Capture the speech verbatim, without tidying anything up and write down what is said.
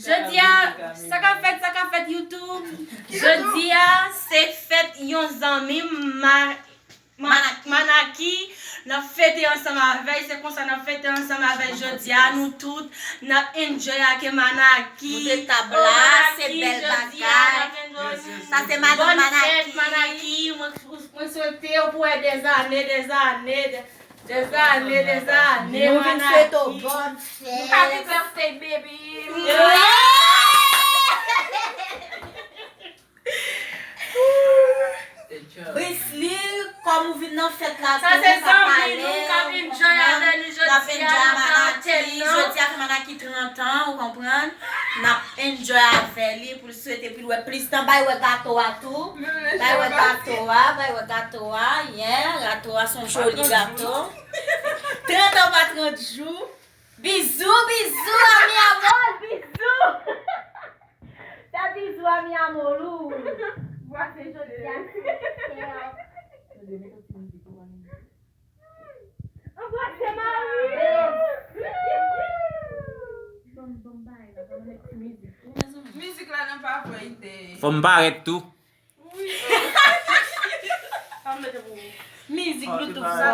Jodi a, sa k ap fèt, sa k ap fèt YouTube. Jodi a, se fèt yon zanmi m, Ma- Ma- Manaki. N ap fete ansanm avè l, se konsa n ap fete ansanm avè l jodi a, nou tout, n ap enjoy ak Manaki. Moute tab la, se bèl bagay. Sa se madanm Manaki. Manaki, mwen, mwen swete w pou wè dèzane, dèzane, dèzane, dèzane. Nou vin swete w bòn fèt. Happy birthday, baby. Brisly, kòm ou vin nan fèt la, sa se zanmi nou k ap enjoy avè nou jodi a, nou ka antre nan. Jodi a fè Manaki trant an, ou konprann? N ap enjoy avè li pou l swete pou l wè plis tan. Bay wè gato a tou. Bay wè gato a, bay wè gato a. Yeah, gato a se yon joli gato. Trant an pa trant jou. Bizou, bizou, a mi amor, bizou. Fè bizou a mi amor ou. Vwase jodi a. Anbrase mari. Mizik la nan pa vre ide. Fò m parèt tou. Mizik nou tout sa.